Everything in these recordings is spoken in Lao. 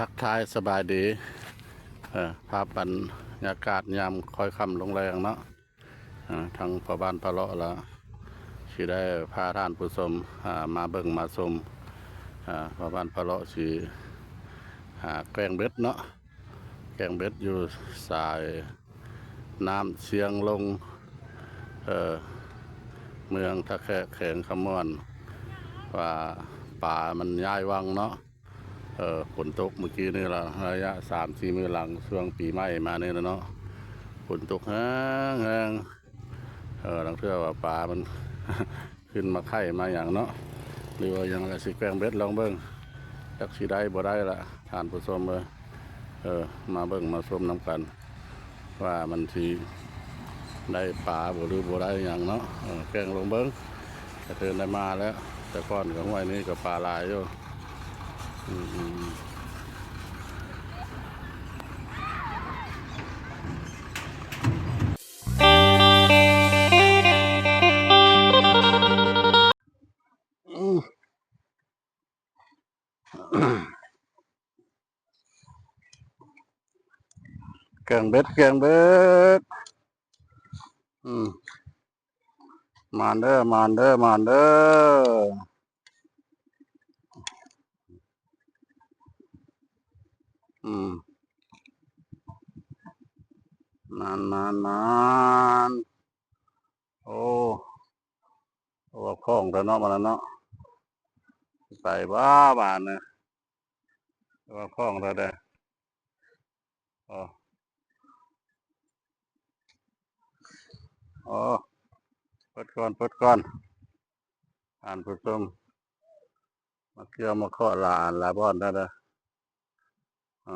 ທັກທາຍສະບາຍດີ ເອີ ພາບບັນຍາກາດຍາມຄ່ອຍຄ່ຳລົງແລງເນາະ. ເອີ ທາງພໍ່ບ້ານພາເລາະລະຊິໄດ້ພາທ່ານຜູ້ຊົມ ອາ ມາເບິ່ງມາຊົມ ອາ ພໍ່ບ້ານພາເລາະຊິຫາແກ້ງເບັດເນາະ, ແກ້ງເບັດຢູ່ສາຍນ້ຳຊຽງລົງ ເອີ ເມືອງທ່າແຂກ ແຂວງຄຳມ່ວນ ວ່າປາມັນຍ້າຍວັງເນາະ. ເອີ ຝົນຕົກມື້ກີ້ນີ້ລະ ໄລຍະສາມສີ່ມື້ຫຼັງ ຊ່ວງປີໃໝ່ມານີ້ລະເນາະ ຝົນຕົກແຮງໆ. ເອີ ລາງເທື່ອວ່າປາມັນຂຶ້ນມາໄຂ່ມາຫຍັງເນາະ ຫຼືວ່າຫຍັງລະ ຊິແກ້ງເບັດລອງເບິ່ງ ຈັກຊິໄດ້ບໍ່ໄດ້ລະທ່ານຜູ້ຊົມເອີຍ. ເອີ ມາເບິ່ງມາຊົມນຳກັນ ວ່າມັນຊິໄດ້ປາບໍ່ ຫຼືບໍ່ໄດ້ຫຍັງເນາະ. ເອີ ແກ້ງລົງເບິ່ງ ກະເທີນໄດ້ມາແລ້ວ ແຕ່ກ່ອນກະຫ້ວຍນີ້ກະປາຫຼາຍຢູ່. ອືມ ອືມ ອືມ ອືມ. ແກ້ງເບັດ ແກ້ງເບັດ. ອືມ ມານເດີ ມານເດີ ມານເດີ. ອືມ ມານ ມານ ມານ. ໂອ້ ເອົາຄອງແທ້ເນາະ ບາດນັ້ນເນາະ ໄປບໍ່ບາດນີ້. ວ່າຂອງເຮົາເດ້ ໂອ້ ໂອ້ ເປີດກ່ອນ ເປີດກ່ອນ ທ່ານຜູ້ຊົມ ມາກ່ຽວມາເຄາະຫຼາອັນຫຼາບ່ອນເດີ ໂອ້.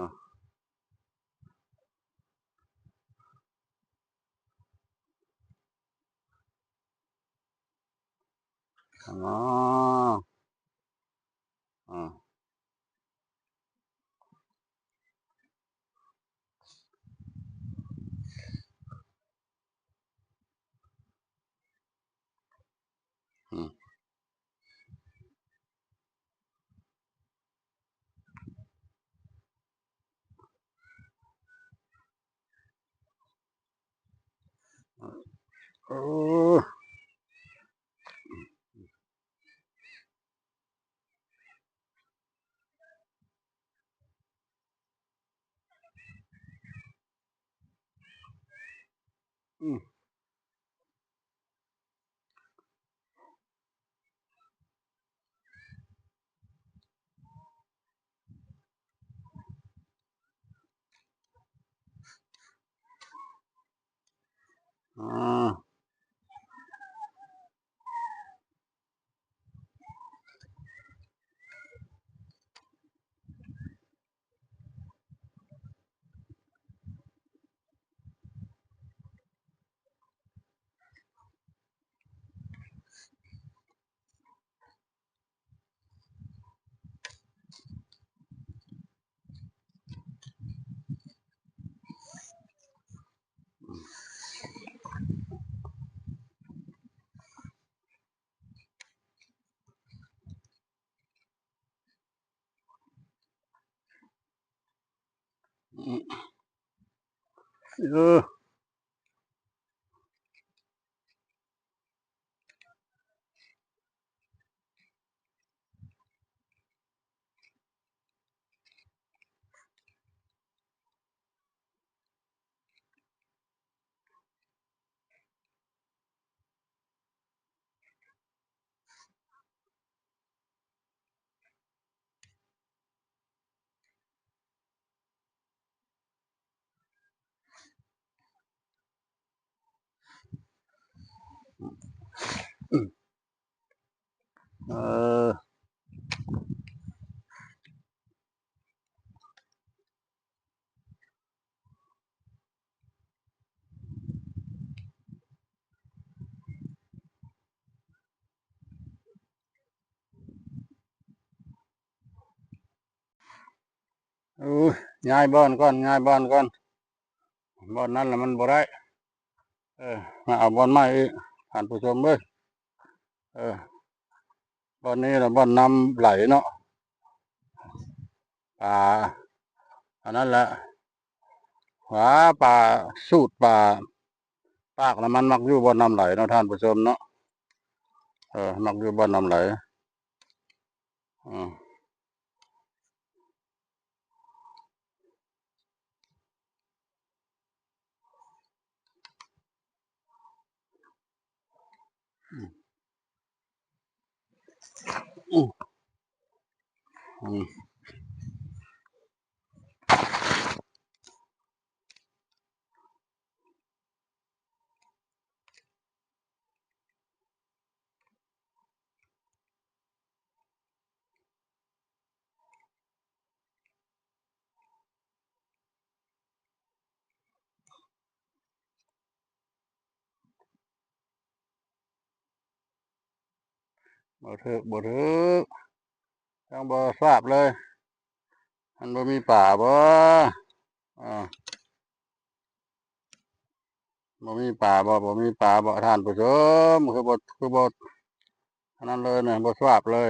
ອໍ ອໍ ອືມ. ໂອ້ ອືມ. ອືມ. ອືມ ເອີ. ເອີ. ໂອ້ຍ ຍ້າຍບ່ອນກ່ອນ ຍ້າຍບ່ອນກ່ອນ ບ່ອນນັ້ນລະມັນບໍ່ໄດ້ ເອີ ມາເອົາບ່ອນໃໝ່ອີກ ທ່ານຜູ້ຊົມເອີຍ ເອີ ບ່ອນນີ້ລະບ່ອນນ້ຳໄຫຼເນາະ ປາ ອັນນັ້ນແຫຼະ ຫວາປາສູດປາ ປາກນະ ມັນມັກຢູ່ບ່ອນນ້ຳໄຫຼເນາະທ່ານຜູ້ຊົມເນາະ. ເອີ ມັກຢູ່ບ່ອນນ້ຳໄຫຼ. ອືມ. ອືມ ອືມ ອືມ. ບໍ່ຖືກ ບໍ່ຖືກ ຍັງບໍ່ຊາບເລີຍ. ມັນບໍ່ມີປາບໍ່? ເອີ ບໍ່ມີປາບໍ່? ບໍ່ມີປາບໍ່ທ່ານຜູ້ຊົມ? ຄືບໍ່ ຄືບໍ່ອັນນັ້ນເລີຍນະ ບໍ່ຊາບເລີຍ.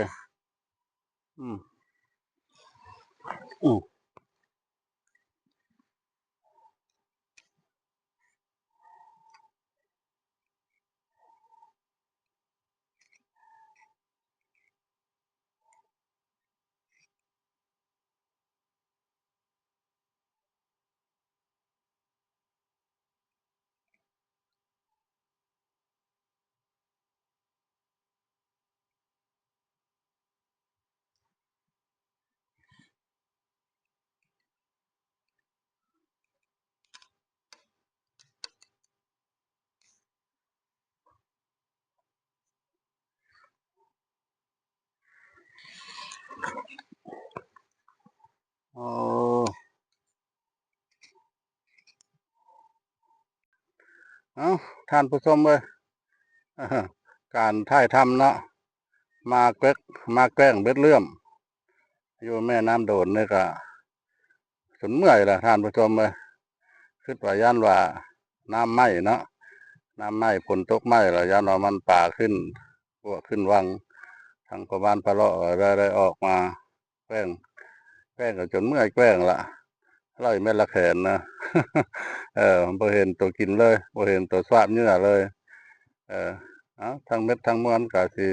ອືມ ອືມ. ໂອ້ ເອົ້າ ທ່ານຜູ້ຊົມເອີຍ ການຖ່າຍທຳເນາະ ມາແກ ມາແກ້ງເບັດເຫຼື້ອມ ຢູ່ແມ່ນ້ຳໂດນນີ້ກະຈົນເມື່ອຍລະທ່ານຜູ້ຊົມເອີຍ. ຄິດວ່າຢ້ານວ່ານ້ຳໄໝ້ເນາະ ນ້ຳໄໝ້ ຝົນຕົກໄໝ້ລະ ຢ້ານວ່າມັນປາຂຶ້ນ ພວກຂຶ້ນວັງ ທາງພໍ່ບ້ານພະເລາະກະໄດ້ ໄດ້ອອກມາແກ້ງ ແກ້ງກະຈົນເມື່ອຍແກ້ງລະ ໄລ່ແມ່ນລະແຂນນະ ເອີ ບໍ່ເຫັນໂຕກິນເລີຍ ບໍ່ເຫັນໂຕສວາບເຫຍື່ອເລີຍ. ເອີ ເອົາ ທັງເມັດທັງມວນກະຊິ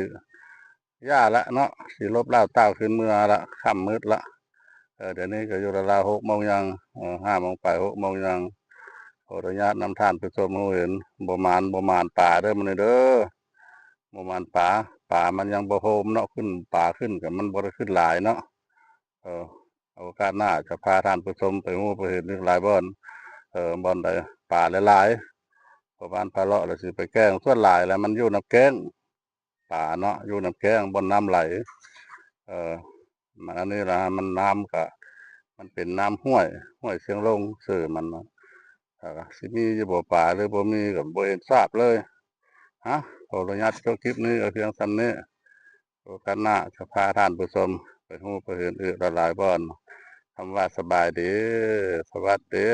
ຢ່າລະເນາະ ຊິຫຼົບລາວຕ່າວຄືນເມືອລະ ຄ່ຳມືດລະ. ເອີ ດຽວນີ້ກະຢູ່ລາວໆ ຫົກໂມງຍ່າງ ເອີ ຫ້າໂມງປາຍ ຫົກໂມງຍ່າງ ຂໍອະນຸຍາດນຳທ່ານຜູ້ຊົມຮູ້ເຫັນ ບໍ່ໝານ ບໍ່ໝານປາເດີມື້ນີ້ເດີ ບໍ່ໝານປາ ປາມັນຍັງບໍ່ໂຮມເນາະ ຂຶ້ນ ປາຂຶ້ນກະມັນບໍ່ໄດ້ຂຶ້ນຫຼາຍເນາະ. ເອີ ໂອກາດໜ້າຈະພາທ່ານຜູ້ຊົມໄປຮູ້ໄປເຫັນອີກຫຼາຍບ່ອນ ເອີ ບ່ອນໃດປາຫຼາຍໆ ພໍ່ບ້ານພາເລາະລະຊິໄປແກ້ງ ສ່ວນຫຼາຍລະມັນຢູ່ນຳແກ້ງ ປາເນາະ ຢູ່ນຳແກ້ງ ບ່ອນນ້ຳໄຫຼ. ເອີ ມັນອັນນີ້ລະ ມັນນ້ຳກະ ມັນເປັນນ້ຳຫ້ວຍ ຫ້ວຍຊຽງລົງຊື່ມັນເນາະ. ເອີ ຊິມີຢູ່ບໍ່ປາ ຫຼືບໍ່ມີກະບໍ່ເຫັນຊາບເລີຍ. ຮະ ຂໍອະນຸຍາດຈົບຄລິບນີ້ກະພຽງສ່ຳນີ້ ໂອກາດໜ້າຈະພາທ່ານຜູ້ຊົມໄປຮູ້ໄປເຫັນອີກຫຼາຍໆບ່ອນ. ຄຳວ່າສະບາຍດີ ສະຫວັດດີ.